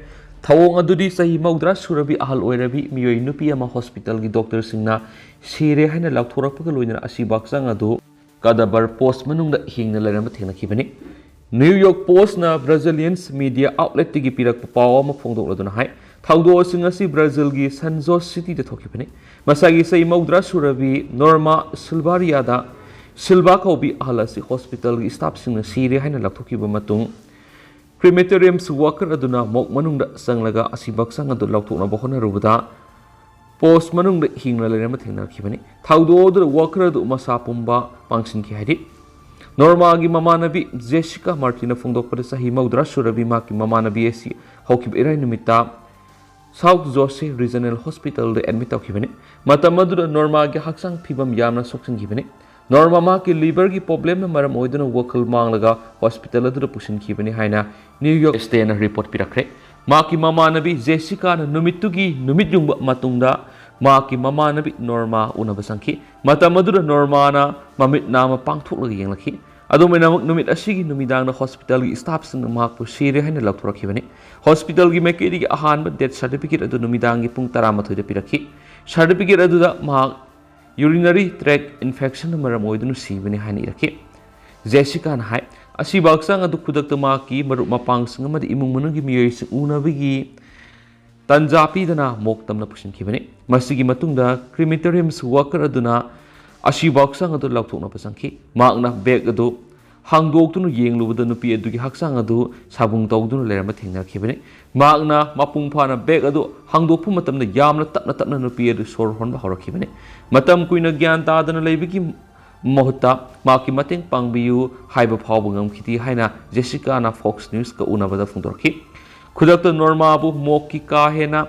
ꯊꯧꯑꯣꯡ ꯑꯗꯨꯗꯤ ꯆꯍꯤ ꯃꯧꯗ꯭ꯔꯥ ꯁꯨꯔꯕꯤ ꯑꯍꯜ ꯑꯣꯏꯔꯕꯤ ꯃꯤꯑꯣꯏ ꯅꯨꯄꯤ ꯑꯃ hospital ꯒꯤ doctor ꯁꯤꯡꯅ ꯁꯤꯔꯦ ꯍꯥꯏꯅ ꯂꯥꯎꯊꯣꯔꯛꯄꯒ ꯂꯣꯏꯅꯅ ꯑꯁꯤꯕ ꯍꯛꯆꯥꯡ ꯑꯗꯨ cadaver post ꯃꯅꯨꯡꯗ ꯍꯤꯡꯅ ꯂꯩꯔꯝꯕ ꯊꯦꯡꯅꯈꯤꯕꯅꯤ꯫ New York Post ꯅ Brazilian media outlet ꯇꯒꯤ ꯄꯤꯔꯛꯄ ꯄꯥꯎ ꯑꯃ ꯐꯣꯡꯗꯣꯛꯂꯗꯨꯅ ꯍꯥꯏ, ꯊꯧꯗꯣꯛꯁꯤꯡ ꯑꯁꯤ ꯕ꯭ꯔꯥꯖꯤꯜꯒꯤ São José city ꯗ ꯊꯣꯛꯈꯤꯕꯅꯤ꯫ ꯃꯁꯥꯒꯤ ꯆꯍꯤ ꯃꯧꯗ꯭ꯔꯥ ꯁꯨꯔꯕꯤ Norma Silvaria da Silva ꯀꯧꯕꯤ ꯑꯍꯜ ꯑꯁꯤ hospital ꯒꯤ staff ꯁꯤꯡꯅ ꯁꯤꯔꯦ ꯍꯥꯏꯅ ꯂꯥꯎꯊꯣꯛꯈꯤꯕ ꯃꯇꯨꯡ, crematoriums worker ꯑꯗꯨꯅ morgue ꯃꯅꯨꯡꯗ ꯆꯪꯂꯒ ꯑꯁꯤꯕ ꯍꯛꯆꯥꯡ ꯑꯗꯨ ꯂꯧꯊꯣꯛꯅꯕ ꯍꯣꯠꯅꯔꯨꯕꯗ, post ꯃꯅꯨꯡꯗ ꯍꯤꯡꯅ ꯂꯩꯔꯝꯕ ꯊꯦꯡꯅꯈꯤꯕꯅꯤ꯫ ꯊꯧꯗꯣꯛ ꯑꯗꯨꯗ worker ꯑꯗꯨ ꯃꯁꯥ ꯄꯨꯝꯕ ꯄꯥꯡꯁꯤꯟꯈꯤ ꯍꯥꯏꯔꯤ꯫ ꯅꯣꯔꯃꯥꯒꯤ ꯃꯃꯥꯟꯅꯕꯤ ꯖꯦꯁꯤꯀꯥ ꯃꯥꯔꯇꯤꯅ ꯐꯣꯡꯗꯣꯛꯄꯗ, ꯆꯍꯤ ꯃꯧꯗ꯭ꯔꯥ ꯁꯨꯔꯕꯤ ꯃꯍꯥꯛꯀꯤ ꯃꯃꯥꯟꯅꯕꯤ ꯑꯁꯤ ꯍꯧꯈꯤꯕ ꯏꯔꯥꯏ ꯅꯨꯃꯤꯠꯇ ꯁꯥꯎꯊ ꯖꯣꯁꯦ ꯔꯤꯖꯅꯦꯜ ꯍꯣꯁꯄꯤꯇꯥꯜꯗ ꯑꯦꯗꯃꯤꯠ ꯇꯧꯈꯤꯕꯅꯤ꯫ ꯃꯇꯝ ꯑꯗꯨꯗ ꯅꯣꯔꯃꯥꯒꯤ ꯍꯛꯆꯥꯡ ꯐꯤꯕꯝ ꯌꯥꯝꯅ ꯁꯣꯛꯆꯟꯈꯤꯕꯅꯤ꯫ ꯅꯣꯔꯃꯥ ꯃꯍꯥꯛꯀꯤ ꯂꯤꯚꯔꯒꯤ ꯄ꯭ꯔꯣꯕ꯭ꯂꯦꯝꯅ ꯃꯔꯝ ꯑꯣꯏꯗꯨꯅ ꯋꯥꯈꯜ ꯃꯥꯡꯂꯒ ꯍꯣꯁꯄꯤꯇꯥꯜ ꯑꯗꯨꯗ ꯄꯨꯁꯤꯟꯈꯤꯕꯅꯤ ꯍꯥꯏꯅ ꯅ꯭ꯌꯨ ꯌꯣꯔꯛ ꯁ꯭ꯇꯦꯠꯅ ꯔꯤꯄꯣꯔꯠ ꯄꯤꯔꯛꯈ꯭ꯔꯦ꯫ ꯃꯍꯥꯛꯀꯤ ꯃꯃꯥꯟꯅꯕꯤ ꯖꯦꯁꯤꯀꯥꯅ ꯅꯨꯃꯤꯠꯇꯨꯒꯤ ꯅꯨꯃꯤꯠ ꯌꯨꯡꯕ ꯃꯇꯨꯡꯗ ꯃꯍꯥꯛꯀꯤ ꯃꯃꯥꯟꯅꯕꯤ ꯅꯣꯔꯃꯥ ꯎꯅꯕ ꯆꯪꯈꯤ꯫ ꯃꯇꯝ ꯑꯗꯨꯗ ꯅꯣꯔꯃꯥꯅ ꯃꯃꯤꯠ ꯅꯥꯝꯃ ꯄꯥꯡꯊꯣꯛꯂꯒ ꯌꯦꯡꯂꯛꯈꯤ꯫ ꯑꯗꯨꯝ ꯑꯣꯏꯅꯃꯛ, ꯅꯨꯃꯤꯠ ꯑꯁꯤꯒꯤ ꯅꯨꯃꯤꯗꯥꯡꯗ ꯍꯣꯁꯄꯤꯇꯥꯜꯒꯤ ꯁ꯭ꯇꯥꯐꯁꯤꯡꯅ ꯃꯍꯥꯛꯄꯨ ꯁꯤꯔꯦ ꯍꯥꯏꯅ ꯂꯥꯎꯊꯣꯔꯛꯈꯤꯕꯅꯤ꯫ ꯍꯣꯁꯄꯤꯇꯥꯜꯒꯤ ꯃꯥꯏꯀꯩꯗꯒꯤ ꯑꯍꯥꯟꯕ ꯗꯦꯊ ꯁꯥꯔꯇꯤꯐꯤꯀꯦꯠ ꯑꯗꯨ ꯅꯨꯃꯤꯗꯥꯡꯒꯤ ꯄꯨꯡ ꯇꯔꯥꯃꯥꯊꯣꯏꯗ ꯄꯤꯔꯛꯈꯤ꯫ ꯁꯥꯔꯇꯤꯐꯤꯀꯦꯠ ꯑꯗꯨꯗ ꯃꯍꯥꯛ ꯌꯨꯔꯤꯅꯔꯤ ꯇ꯭ꯔꯦꯛ ꯏꯟꯐꯦꯛꯁꯟꯅ ꯃꯔꯝ ꯑꯣꯏꯗꯨꯅ ꯁꯤꯕꯅꯤ ꯍꯥꯏꯅ ꯏꯔꯛꯈꯤ꯫ ꯖꯦꯁꯤꯀꯥꯅ ꯍꯥꯏ, ꯑꯁꯤꯕ ꯍꯛꯆꯥꯡ ꯑꯗꯨ ꯈꯨꯗꯛꯇ ꯃꯍꯥꯛꯀꯤ ꯃꯔꯨꯞ ꯃꯄꯥꯡꯁꯤꯡ ꯑꯃꯗꯤ ꯏꯃꯨꯡ ꯃꯅꯨꯡꯒꯤ ꯃꯤꯑꯣꯏꯁꯤꯡ ꯎꯅꯕꯒꯤ ꯇꯟꯖꯥ ꯄꯤꯗꯅ ꯃꯣꯛ ꯇꯝꯅ ꯄꯨꯁꯤꯟꯈꯤꯕꯅꯤ꯫ ꯃꯁꯤꯒꯤ ꯃꯇꯨꯡꯗ ꯀ꯭ꯔꯤꯃꯤꯇꯣꯔꯤꯌꯝꯁ ꯋꯥꯀꯔ ꯑꯗꯨꯅ ꯑꯁꯤꯕ ꯍꯛꯆꯥꯡ ꯑꯗꯨ ꯂꯧꯊꯣꯛꯅꯕ ꯆꯪꯈꯤ꯫ ꯃꯍꯥꯛꯅ ꯕꯦꯒ ꯑꯗꯨ ꯍꯥꯡꯗꯣꯛꯇꯨꯅ ꯌꯦꯡꯂꯨꯕꯗ ꯅꯨꯄꯤ ꯑꯗꯨꯒꯤ ꯍꯛꯆꯥꯡ ꯑꯗꯨ ꯁꯥꯕꯨꯡ ꯇꯧꯗꯨꯅ ꯂꯩꯔꯝꯕ ꯊꯦꯡꯅꯈꯤꯕꯅꯤ꯫ ꯃꯍꯥꯛꯅ ꯃꯄꯨꯡ ꯐꯥꯅ ꯕꯦꯒ ꯑꯗꯨ ꯍꯥꯡꯗꯣꯛꯄ ꯃꯇꯝꯗ ꯌꯥꯝꯅ ꯇꯞꯅ ꯇꯞꯅ ꯅꯨꯄꯤ ꯑꯗꯨ ꯁꯣꯔ ꯍꯣꯟꯕ ꯍꯧꯔꯛꯈꯤꯕꯅꯤ꯫ ꯃꯇꯝ ꯀꯨꯏꯅ ꯒ꯭ꯌꯥꯟ ꯇꯥꯗꯅ ꯂꯩꯕꯒꯤ ꯃꯍꯨꯠꯇ ꯃꯍꯥꯛꯀꯤ ꯃꯇꯦꯡ ꯄꯥꯡꯕꯤꯌꯨ ꯍꯥꯏꯕ ꯐꯥꯎꯕ ꯉꯝꯈꯤꯗꯦ ꯍꯥꯏꯅ ꯖꯦꯁꯤꯀꯥꯅ ꯐꯣꯛꯁ ꯅ꯭ꯌꯨꯁꯀ ꯎꯅꯕꯗ ꯐꯣꯡꯗꯣꯔꯛꯈꯤ꯫ ꯈꯨꯗꯛꯇ ꯅꯣꯔꯃꯥꯕꯨ ꯃꯣꯛꯀꯤ ꯀꯥ ꯍꯦꯟꯅ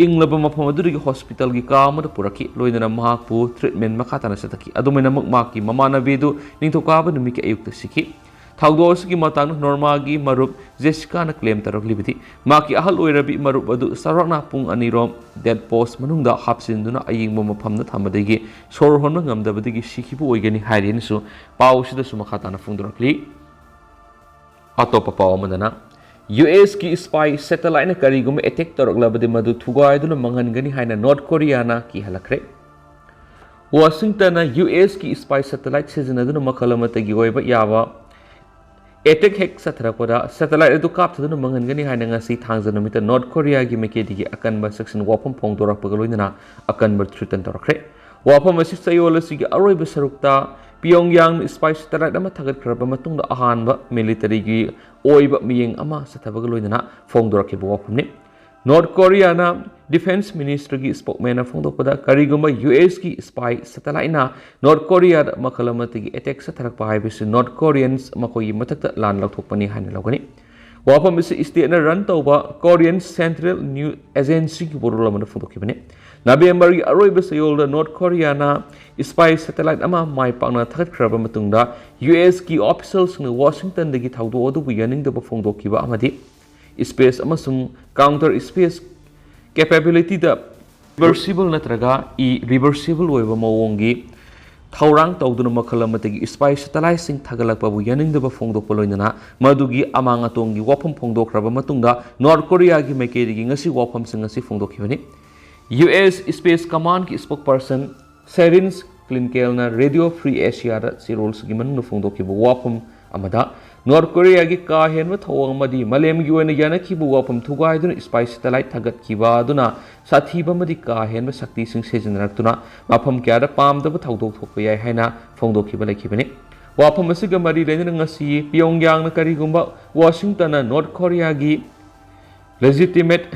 ꯏꯪꯂꯕ ꯃꯐꯝ ꯑꯗꯨꯗꯒꯤ ꯍꯣꯁꯄꯤꯇꯥꯜꯒꯤ ꯀꯥ ꯑꯃꯗ ꯄꯨꯔꯛꯈꯤ, ꯂꯣꯏꯅꯅ ꯃꯍꯥꯛꯄꯨ ꯇ꯭ꯔꯤꯠꯃꯦꯟ ꯃꯈꯥ ꯇꯥꯅ ꯆꯠꯊꯈꯤ꯫ ꯑꯗꯨꯃꯥꯏꯅꯃꯛ ꯃꯍꯥꯛꯀꯤ ꯃꯃꯥꯟꯅꯕꯤ ꯑꯗꯨ ꯅꯤꯡꯊꯧꯀꯥꯕ ꯅꯨꯃꯤꯠꯀꯤ ꯑꯌꯨꯛꯇ ꯁꯤꯈꯤ꯫ ꯊꯧꯗꯣꯛ ꯑꯁꯤꯒꯤ ꯃꯇꯥꯡꯗ ꯅꯣꯔꯃꯥꯒꯤ ꯃꯔꯨꯞ ꯖꯦꯁꯤꯀꯥꯅ ꯀ꯭ꯂꯦꯝ ꯇꯧꯔꯛꯂꯤꯕꯗꯤ, ꯃꯍꯥꯛꯀꯤ ꯑꯍꯜ ꯑꯣꯏꯔꯕꯤ ꯃꯔꯨꯞ ꯑꯗꯨ ꯆꯥꯎꯔꯥꯛꯅ ꯄꯨꯡ ꯑꯅꯤꯔꯣꯝ ꯗꯦꯠ ꯄꯣꯁ ꯃꯅꯨꯡꯗ ꯍꯥꯞꯆꯤꯟꯗꯨꯅ ꯑꯌꯤꯡꯕ ꯃꯐꯝꯗ ꯊꯝꯕꯗꯒꯤ ꯁꯣꯔ ꯍꯣꯟꯕ ꯉꯝꯗꯕꯗꯒꯤ ꯁꯤꯈꯤꯕ ꯑꯣꯏꯒꯅꯤ ꯍꯥꯏꯔꯤ ꯍꯥꯏꯅꯁꯨ ꯄꯥꯎ ꯑꯁꯤꯗꯁꯨ ꯃꯈꯥ ꯇꯥꯅ ꯐꯣꯡꯗꯣꯔꯛꯂꯤ꯫ ꯑꯇꯣꯞꯄ ꯄꯥꯎ ꯑꯃꯗꯅ, ꯌꯨ ꯑꯦꯁꯀꯤ ꯁ꯭ꯄꯥꯏ ꯁꯦꯇꯦꯂꯥꯏꯠꯅ ꯀꯔꯤꯒꯨꯝꯕ ꯑꯦꯇꯦꯛ ꯇꯧꯔꯛꯂꯕꯗꯤ ꯃꯗꯨ ꯊꯨꯒꯥꯏꯗꯨꯅ ꯃꯥꯡꯍꯟꯒꯅꯤ ꯍꯥꯏꯅ ꯅꯣꯔꯠ ꯀꯣꯔꯤꯌꯥꯅ ꯀꯤꯍꯜꯂꯛꯈ꯭ꯔꯦ꯫ ꯋꯥꯁꯤꯡꯇꯟꯅ ꯌꯨ ꯑꯦꯁꯀꯤ ꯁ꯭ꯄꯥꯏ ꯁꯦꯇꯦꯂꯥꯏꯠ ꯁꯤꯖꯤꯟꯅꯗꯨꯅ ꯃꯈꯜ ꯑꯃꯠꯇꯒꯤ ꯑꯣꯏꯕ ꯌꯥꯕ ꯑꯦꯇꯦꯛ ꯍꯦꯛ ꯆꯠꯊꯔꯛꯄꯗ ꯁꯦꯇꯦꯂꯥꯏꯠ ꯑꯗꯨ ꯀꯥꯞꯊꯗꯨꯅ ꯃꯥꯡꯍꯟꯒꯅꯤ ꯍꯥꯏꯅ ꯉꯁꯤ ꯊꯥꯡꯖ ꯅꯨꯃꯤꯠꯇ ꯅꯣꯔꯠ ꯀꯣꯔꯤꯌꯥꯒꯤ ꯃꯥꯏꯀꯩꯗꯒꯤ ꯑꯀꯟꯕ ꯆꯦꯛꯁꯤꯟ ꯋꯥꯐꯝ ꯐꯣꯡꯗꯣꯔꯛꯄꯒ ꯂꯣꯏꯅꯅ ꯑꯀꯟꯕ ꯊ꯭ꯔꯤꯇꯟ ꯇꯧꯔꯛꯈ꯭ꯔꯦ꯫ ꯋꯥꯐꯝ ꯑꯁꯤ ꯆꯌꯣꯜ ꯑꯁꯤꯒꯤ ꯑꯔꯣꯏꯕ ꯁꯔꯨꯛꯇ ꯄꯤꯌꯣꯡꯌꯥꯡꯅ ꯁ꯭ꯄꯥꯏ ꯁꯦꯇꯦꯂꯥꯏꯠ ꯑꯃ ꯊꯥꯒꯠꯈ꯭ꯔꯕ ꯃꯇꯨꯡꯗ ꯑꯍꯥꯟꯕ ꯃꯤꯂꯤꯇꯔꯤꯒꯤ ꯑꯣꯏꯕ ꯃꯤꯠꯌꯦꯡ ꯑꯃ ꯆꯠꯊꯕꯒ ꯂꯣꯏꯅꯅ ꯐꯣꯡꯗꯣꯔꯛꯈꯤꯕ ꯋꯥꯐꯝꯅꯤ꯫ ꯅꯣꯔꯠ ꯀꯣꯔꯤꯌꯥꯅ Defense Ministryꯒꯤ spokesmanꯅ ꯐꯣꯡꯗꯣꯛꯄꯗ, ꯀꯔꯤꯒꯨꯝꯕ USꯀꯤ spy satelliteꯅ North Koreaꯗ ꯃꯈꯜ ꯑꯃꯠꯇꯒꯤ attack ꯆꯠꯊꯔꯛꯄ ꯍꯥꯏꯕꯁꯤ North Koreans ꯃꯈꯣꯏꯒꯤ ꯃꯊꯛꯇ ꯂꯥꯟ ꯂꯧꯊꯣꯛꯄꯅꯤ ꯍꯥꯏꯅ ꯂꯧꯒꯅꯤ꯫ ꯋꯥꯐꯝ ꯑꯁꯤ stateꯅ run ꯇꯧꯕ Korean Central News Agencyꯒꯤ ꯋꯥꯔꯣꯜ ꯑꯃꯅ ꯐꯣꯡꯗꯣꯛꯈꯤꯕꯅꯤ꯫ Novemberꯒꯤ ꯑꯔꯣꯏꯕ ꯆꯌꯣꯜꯗ North Koreaꯅ spy satellite ꯑꯃ ꯃꯥꯏ ꯄꯥꯛꯅ ꯊꯥꯒꯠꯈ꯭ꯔꯕ ꯃꯇꯨꯡꯗ, USꯀꯤ officialꯁꯤꯡꯅ Washingtonꯗꯒꯤ ꯊꯧꯗꯣꯛ ꯑꯗꯨꯕꯨ ꯌꯥꯅꯤꯡꯗꯕ ꯐꯣꯡꯗꯣꯛꯈꯤꯕ ꯑꯃꯗꯤ space ꯑꯃꯁꯨꯡ counter space capabilityꯗ reversible ꯅꯠꯇ꯭ꯔꯒ irreversible ꯑꯣꯏꯕ ꯃꯑꯣꯡꯒꯤ ꯊꯧꯔꯥꯡ ꯇꯧꯗꯨꯅ ꯃꯈꯜ ꯑꯃꯠꯇꯒꯤ spy satelliteꯁꯤꯡ ꯊꯥꯒꯠꯂꯛꯄꯕꯨ ꯌꯥꯅꯤꯡꯗꯕ ꯐꯣꯡꯗꯣꯛꯄ ꯂꯣꯏꯅꯅ ꯃꯗꯨꯒꯤ ꯑꯃꯥꯡ ꯑꯇꯣꯡꯒꯤ ꯋꯥꯐꯝ ꯐꯣꯡꯗꯣꯛꯈ꯭ꯔꯕ ꯃꯇꯨꯡꯗ North Koreaꯒꯤ ꯃꯥꯏꯀꯩꯗꯒꯤ ꯉꯁꯤ ꯋꯥꯐꯝꯁꯤꯡ ꯑꯁꯤ ꯐꯣꯡꯗꯣꯛꯈꯤꯕꯅꯤ꯫ US Space Commandꯒꯤ spokesperson Sherins Klinkelꯅ Radio Free Asiaꯗ ꯆꯦꯔꯣꯜꯁꯤꯒꯤ ꯃꯅꯨꯡꯗ ꯐꯣꯡꯗꯣꯛꯈꯤꯕ ꯋꯥꯐꯝ ꯑꯃꯗ, North Koreaꯒꯤ ꯀꯥ ꯍꯦꯟꯕ ꯊꯧꯑꯣꯡ ꯑꯃꯗꯤ ꯃꯥꯂꯦꯝꯒꯤ ꯑꯣꯏꯅ ꯌꯥꯅꯈꯤꯕ ꯋꯥꯐꯝ ꯊꯨꯒꯥꯏꯗꯨꯅ spy satellite ꯊꯥꯒꯠꯈꯤꯕ ꯑꯗꯨꯅ ꯁꯥꯊꯤꯕ ꯑꯃꯗꯤ ꯀꯥ ꯍꯦꯟꯕ ꯁꯛꯇꯤꯁꯤꯡ ꯁꯤꯖꯤꯟꯅꯔꯛꯇꯨꯅ ꯃꯐꯝ ꯀꯌꯥꯗ ꯄꯥꯝꯗꯕ ꯊꯧꯗꯣꯛ ꯊꯣꯛꯄ ꯌꯥꯏ ꯍꯥꯏꯅ ꯐꯣꯡꯗꯣꯛꯈꯤꯕ ꯂꯩꯈꯤꯕꯅꯤ꯫ ꯋꯥꯐꯝ ꯑꯁꯤꯒ ꯃꯔꯤ ꯂꯩꯅꯅ ꯉꯁꯤ Pyongyangꯅ ꯀꯔꯤꯒꯨꯝꯕ Washingtonꯅ North Koreaꯒꯤ legitimate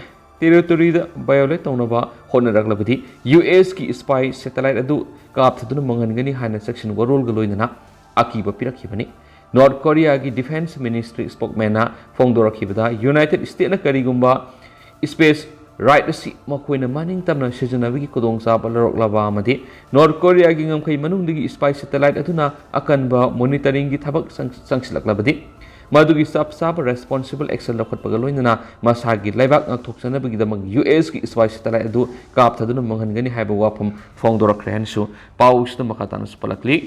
territoryꯗ violate ꯇꯧꯅꯕ ꯍꯣꯠꯅꯔꯛꯂꯕꯗꯤ USꯀꯤ spy satellite ꯑꯗꯨ ꯀꯥꯞꯊꯗꯨꯅ ꯃꯥꯡꯍꯟꯒꯅꯤ ꯍꯥꯏꯅ ꯆꯦꯛꯁꯤꯟ ꯋꯥꯔꯣꯜꯒ ꯂꯣꯏꯅꯅ ꯑꯀꯤꯕ ꯄꯤꯔꯛꯈꯤꯕꯅꯤ꯫ North Koreaꯒꯤ Defense Ministry spokesmanꯅ ꯐꯣꯡꯗꯣꯔꯛꯈꯤꯕꯗ, United Statesꯅ ꯀꯔꯤꯒꯨꯝꯕ space right ꯑꯁꯤ ꯃꯈꯣꯏꯅ ꯃꯅꯤꯡ ꯇꯝꯅ ꯁꯤꯖꯤꯟꯅꯕꯒꯤ ꯈꯨꯗꯣꯡꯆꯥꯕ ꯂꯧꯔꯛꯂꯕ ꯑꯃꯗꯤ North Koreaꯒꯤ ꯉꯝꯈꯩ ꯃꯅꯨꯡꯗꯒꯤ spy satellite ꯑꯗꯨꯅ ꯑꯀꯟꯕ monitoringꯒꯤ ꯊꯕꯛ ꯆꯪ-, ꯆꯪꯁꯤꯜꯂꯛꯂꯕꯗꯤ, ꯃꯗꯨꯒꯤ ꯆꯞ ꯆꯥꯕ responsible action ꯂꯧꯈꯠꯄꯒ ꯂꯣꯏꯅꯅ ꯃꯁꯥꯒꯤ ꯂꯩꯕꯥꯛ ꯉꯥꯛꯊꯣꯛꯆꯅꯕꯒꯤꯗꯃꯛ USꯀꯤ spy satellite ꯑꯗꯨ ꯀꯥꯞꯊꯗꯨꯅ ꯃꯥꯡꯍꯟꯒꯅꯤ ꯍꯥꯏꯕ ꯋꯥꯐꯝ ꯐꯣꯡꯗꯣꯔꯛꯈ꯭ꯔꯦ ꯍꯥꯏꯅꯁꯨ ꯄꯥꯎꯁꯤꯗ ꯃꯈꯥ ꯇꯥꯅꯁꯨ ꯄꯜꯂꯛꯂꯤ꯫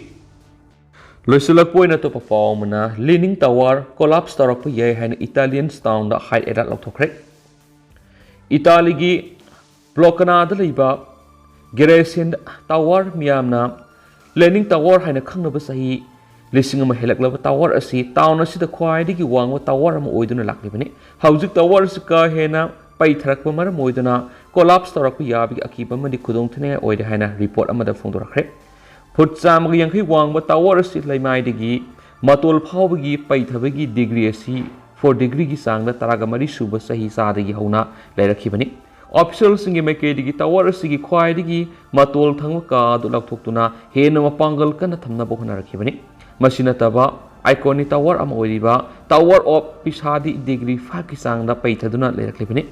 ꯂꯣꯏꯁꯤꯜꯂꯛꯄ ꯑꯣꯏꯅ ꯑꯇꯣꯞꯄ ꯄꯥꯎ ꯑꯃꯅ, Leaning Tower collapse ꯇꯧꯔꯛꯄ ꯌꯥꯏ ꯍꯥꯏꯅ Italian townꯗ high alert ꯂꯧꯊꯣꯛꯈ꯭ꯔꯦ꯫ ꯏꯇꯥꯂꯤꯒꯤ ꯕ꯭ꯂꯣꯀꯅꯥꯗ ꯂꯩꯕ ꯒꯦꯔꯦꯁꯤꯌꯟ ꯇꯥꯋꯔ, ꯃꯤꯌꯥꯝꯅ ꯂꯦꯅꯤꯡ ꯇꯥꯋꯔ ꯍꯥꯏꯅ ꯈꯪꯅꯕ, ꯆꯍꯤ ꯂꯤꯁꯤꯡ ꯑꯃ ꯍꯦꯜꯂꯛꯂꯕ ꯇꯥꯋꯔ ꯑꯁꯤ ꯇꯥꯎꯟ ꯑꯁꯤꯗ ꯈ꯭ꯋꯥꯏꯗꯒꯤ ꯋꯥꯡꯕ ꯇꯥꯋꯔ ꯑꯃ ꯑꯣꯏꯗꯨꯅ ꯂꯥꯛꯂꯤꯕꯅꯤ꯫ ꯍꯧꯖꯤꯛ ꯇꯥꯋꯔ ꯑꯁꯤ ꯀꯥ ꯍꯦꯟꯅ ꯄꯩꯊꯔꯛꯄ ꯃꯔꯝ ꯑꯣꯏꯗꯨꯅ collapse ꯇꯧꯔꯛꯄ ꯌꯥꯕꯒꯤ ꯑꯀꯤꯕ ꯑꯃꯗꯤ ꯈꯨꯗꯣꯡꯊꯤꯅꯤꯡꯉꯥꯏ ꯑꯣꯏꯔꯦ ꯍꯥꯏꯅ ꯔꯤꯄꯣꯔꯠ ꯑꯃꯗ ꯐꯣꯡꯗꯣꯔꯛꯈ꯭ꯔꯦ꯫ ꯐꯨꯠ ꯆꯥꯝꯃꯒ ꯌꯥꯡꯈꯩ ꯋꯥꯡꯕ ꯇꯥꯋꯔ ꯑꯁꯤ ꯂꯩꯃꯥꯏꯗꯒꯤ ꯃꯇꯣꯜ ꯐꯥꯎꯕꯒꯤ ꯄꯩꯊꯕꯒꯤ ꯗꯤꯒ꯭ꯔꯤ ꯑꯁꯤ ꯐꯣꯔ ꯗꯤꯒ꯭ꯔꯤꯒꯤ ꯆꯥꯡꯗ ꯇꯔꯥꯒ ꯃꯔꯤ ꯁꯨꯕ ꯆꯍꯤ ꯆꯥꯗꯒꯤ ꯍꯧꯅ ꯂꯩꯔꯛꯈꯤꯕꯅꯤ꯫ ꯑꯣꯐꯤꯁꯤꯌꯦꯜꯁꯤꯡꯒꯤ ꯃꯥꯏꯀꯩꯗꯒꯤ ꯇꯋꯥꯔ ꯑꯁꯤꯒꯤ ꯈ꯭ꯋꯥꯏꯗꯒꯤ ꯃꯇꯣꯜ ꯊꯪꯕ ꯀꯥ ꯑꯗꯨ ꯂꯥꯎꯊꯣꯛꯇꯨꯅ ꯍꯦꯟꯅ ꯃꯄꯥꯡꯒꯜ ꯀꯟꯅ ꯊꯝꯅꯕ ꯍꯣꯠꯅꯔꯛꯈꯤꯕꯅꯤ꯫ ꯃꯁꯤ ꯅꯠꯇꯕ, ꯑꯥꯏꯀꯣꯅꯤꯛ ꯇꯋꯥꯔ ꯑꯃ ꯑꯣꯏꯔꯤꯕ Tower of Pisa D degree ꯐꯥꯏꯚꯀꯤ ꯆꯥꯡꯗ ꯄꯩꯊꯗꯨꯅ ꯂꯩꯔꯛꯂꯤꯕꯅꯤ꯫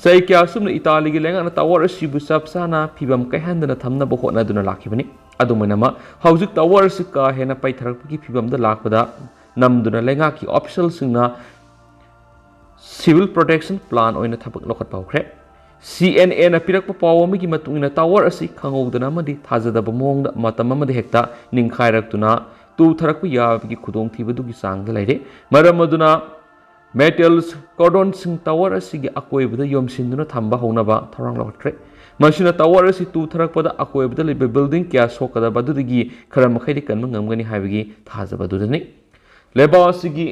ꯆꯍꯤ ꯀꯌꯥ ꯑꯁꯨꯝꯅ ꯏꯇꯥꯂꯤꯒꯤ ꯂꯩꯉꯥꯛꯅ ꯇꯋꯥꯔ ꯑꯁꯤꯕꯨ ꯆꯞ ꯆꯥꯅ ꯐꯤꯕꯝ ꯀꯥꯏꯍꯟꯗꯅ ꯊꯝꯅꯕ ꯍꯣꯠꯅꯗꯨꯅ ꯂꯥꯛꯈꯤꯕꯅꯤ꯫ ꯑꯗꯨꯝ ꯑꯣꯏꯅꯃꯛ, ꯍꯧꯖꯤꯛ ꯇꯋꯥꯔ ꯑꯁꯤ ꯀꯥ ꯍꯦꯟꯅ ꯄꯩꯊꯔꯛꯄꯒꯤ ꯐꯤꯕꯝꯗ ꯂꯥꯛꯄꯗ ꯅꯝꯗꯨꯅ ꯂꯩꯉꯥꯛꯀꯤ ꯑꯣꯐꯤꯁꯤꯌꯦꯜꯁꯤꯡꯅ civil protection plan ꯑꯣꯏꯅ ꯊꯕꯛ ꯂꯧꯈꯠꯄ ꯍꯧꯈ꯭ꯔꯦ꯫ ꯁꯤ ꯑꯦꯟ ꯑꯦꯅ ꯄꯤꯔꯛꯄ ꯄꯥꯎ ꯑꯃꯒꯤ ꯃꯇꯨꯡ ꯏꯟꯅ, ꯇꯋꯥꯔ ꯑꯁꯤ ꯈꯪꯍꯧꯗꯅ ꯑꯃꯗꯤ ꯊꯥꯖꯗꯕ ꯃꯑꯣꯡꯗ ꯃꯇꯝ ꯑꯃꯗ ꯍꯦꯛꯇ ꯅꯤꯡꯈꯥꯏꯔꯛꯇꯨꯅ ꯇꯨꯊꯔꯛꯄ ꯌꯥꯕꯒꯤ ꯈꯨꯗꯣꯡꯊꯤꯕꯗꯨꯒꯤ ꯆꯥꯡꯗ ꯂꯩꯔꯦ꯫ ꯃꯔꯝ ꯑꯗꯨꯅ, ꯃꯦꯇꯦꯜꯁ ꯀꯣꯔꯗꯣꯟꯁꯤꯡ ꯇꯋꯥꯔ ꯑꯁꯤꯒꯤ ꯑꯀꯣꯏꯕꯗ ꯌꯣꯝꯁꯤꯟꯗꯨꯅ ꯊꯝꯕ ꯍꯧꯅꯕ ꯊꯧꯔꯥꯡ ꯂꯧꯈꯠꯈ꯭ꯔꯦ꯫ ꯃꯁꯤꯅ ꯇꯋꯥꯔ ꯑꯁꯤ ꯇꯨꯊꯔꯛꯄꯗ ꯑꯀꯣꯏꯕꯗ ꯂꯩꯕ ꯕꯤꯜꯗꯤꯡ ꯀꯌꯥ ꯁꯣꯛꯀꯗꯕ ꯑꯗꯨꯗꯒꯤ ꯈꯔ ꯃꯈꯩꯗꯤ ꯀꯟꯕ ꯉꯝꯒꯅꯤ ꯍꯥꯏꯕꯒꯤ ꯊꯥꯖꯕ ꯑꯗꯨꯗꯅꯤ꯫ ꯂꯩꯕꯥꯛ ꯑꯁꯤꯒꯤ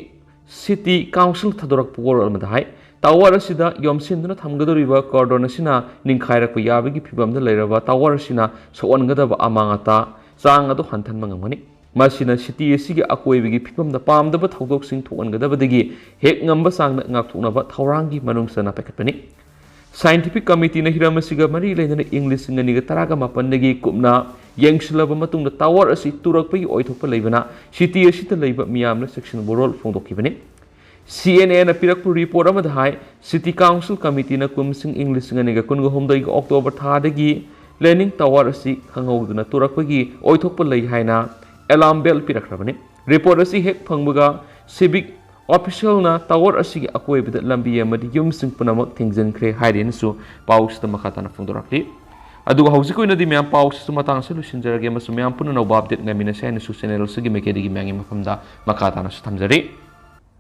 ꯁꯤꯇꯤ ꯀꯥꯎꯟꯁꯤꯜ ꯊꯥꯗꯣꯔꯛꯄ ꯋꯥꯔꯣꯜ ꯑꯃꯗ ꯍꯥꯏ, ꯇꯋꯥꯔ ꯑꯁꯤꯗ ꯌꯣꯝꯁꯤꯟꯗꯨꯅ ꯊꯝꯒꯗꯧꯔꯤꯕ ꯀꯣꯔꯗꯣꯟ ꯑꯁꯤꯅ ꯅꯤꯡꯈꯥꯏꯔꯛꯄ ꯌꯥꯕꯒꯤ ꯐꯤꯕꯝꯗ ꯂꯩꯔꯕ ꯇꯋꯥꯔ ꯑꯁꯤꯅ ꯁꯣꯛꯍꯟꯒꯗꯕ ꯑꯃꯥꯡ ꯑꯇꯥ ꯆꯥꯡ ꯑꯗꯨ ꯍꯟꯊꯍꯟꯕ ꯉꯝꯒꯅꯤ꯫ ꯃꯁꯤꯅ ꯁꯤꯇꯤ ꯑꯁꯤꯒꯤ ꯑꯀꯣꯏꯕꯒꯤ ꯐꯤꯕꯝꯗ ꯄꯥꯝꯗꯕ ꯊꯧꯗꯣꯛꯁꯤꯡ ꯊꯣꯛꯍꯟꯒꯗꯕꯗꯒꯤ ꯍꯦꯛ ꯉꯝꯕ ꯆꯥꯡꯗ ꯉꯥꯛꯊꯣꯛꯅꯕ ꯊꯧꯔꯥꯡꯒꯤ ꯃꯅꯨꯡ ꯆꯟꯅ ꯄꯥꯏꯈꯠꯄꯅꯤ꯫ ꯁꯥꯏꯟꯇꯤꯐꯤꯛ ꯀꯃꯤꯇꯤꯅ ꯍꯤꯔꯝ ꯑꯁꯤꯒ ꯃꯔꯤ ꯂꯩꯅꯅ ꯏꯪ ꯂꯤꯁꯤꯡ ꯑꯅꯤꯒ ꯇꯔꯥꯒ ꯃꯥꯄꯟꯗꯒꯤ ꯀꯨꯞꯅ ꯌꯦꯡꯁꯤꯜꯂꯕ ꯃꯇꯨꯡꯗ, ꯇꯋꯥꯔ ꯑꯁꯤ ꯇꯨꯔꯛꯄꯒꯤ ꯑꯣꯏꯊꯣꯛꯄ ꯂꯩꯕꯅ ꯁꯤꯇꯤ ꯑꯁꯤꯗ ꯂꯩꯕ ꯃꯤꯌꯥꯝꯅ ꯆꯦꯛꯁꯤꯟ ꯋꯥꯔꯣꯜ ꯐꯣꯡꯗꯣꯛꯈꯤꯕꯅꯤ꯫ ꯁꯤ ꯑꯦꯟ ꯑꯦꯅ ꯄꯤꯔꯛꯄ ꯔꯤꯄꯣꯔꯠ ꯑꯃꯗ ꯍꯥꯏ, ꯁꯤꯇꯤ ꯀꯥꯎꯟꯁꯤꯜ ꯀꯃꯤꯇꯤꯅ ꯀꯨꯝꯁꯤꯡ ꯏꯪ ꯂꯤꯁꯤꯡ ꯑꯅꯤꯒ ꯀꯨꯟꯒ ꯍꯨꯝꯗꯣꯏꯒꯤ ꯑꯣꯛꯇꯣꯕꯔ ꯊꯥꯗꯒꯤ ꯂꯦꯅꯤꯡ ꯇꯋꯥꯔ ꯑꯁꯤ ꯈꯪꯍꯧꯗꯅ ꯇꯨꯔꯛꯄꯒꯤ ꯑꯣꯏꯊꯣꯛꯄ ꯂꯩ ꯍꯥꯏꯅ ꯑꯦꯂꯥꯔꯝ ꯕꯦꯜ ꯄꯤꯔꯛꯈ꯭ꯔꯕꯅꯤ꯫ ꯔꯤꯄꯣꯔꯠ ꯑꯁꯤ ꯍꯦꯛ ꯐꯪꯕꯒ, ꯁꯤꯚꯤꯛ ꯑꯣꯐꯤꯁꯤꯌꯦꯜꯅ ꯇꯋꯥꯔ ꯑꯁꯤꯒꯤ ꯑꯀꯣꯏꯕꯗ ꯂꯝꯕꯤ ꯑꯃꯗꯤ ꯌꯨꯝꯁꯤꯡ ꯄꯨꯝꯅꯃꯛ ꯊꯤꯡꯖꯤꯟꯈ꯭ꯔꯦ ꯍꯥꯏꯔꯦꯅꯁꯨ ꯄꯥꯎꯁꯤꯗ ꯃꯈꯥ ꯇꯥꯅ ꯐꯣꯡꯗꯣꯔꯛꯂꯤ꯫ ꯑꯗꯨꯒ ꯍꯧꯖꯤꯛꯀꯤ ꯑꯣꯏꯅꯗꯤ, ꯃꯌꯥꯝ, ꯄꯥꯎꯁꯤꯁꯨ ꯃꯇꯥꯡꯁꯤꯗ ꯂꯣꯏꯁꯤꯟꯖꯔꯒꯦ ꯑꯃꯁꯨꯡ ꯃꯌꯥꯝ ꯄꯨꯟꯅ ꯑꯅꯧꯕ ꯑꯞꯗꯦꯠ ꯉꯥꯏꯃꯤꯟꯅꯁꯦ ꯍꯥꯏꯅꯁꯨ ꯆꯦꯅꯦꯜ ꯑꯁꯤꯒꯤ ꯃꯥꯏꯀꯩꯗꯒꯤ ꯃꯌꯥꯝꯒꯤ ꯃꯐꯝꯗ ꯃꯈꯥ ꯇꯥꯅꯁꯨ ꯊꯝꯖꯔꯤ꯫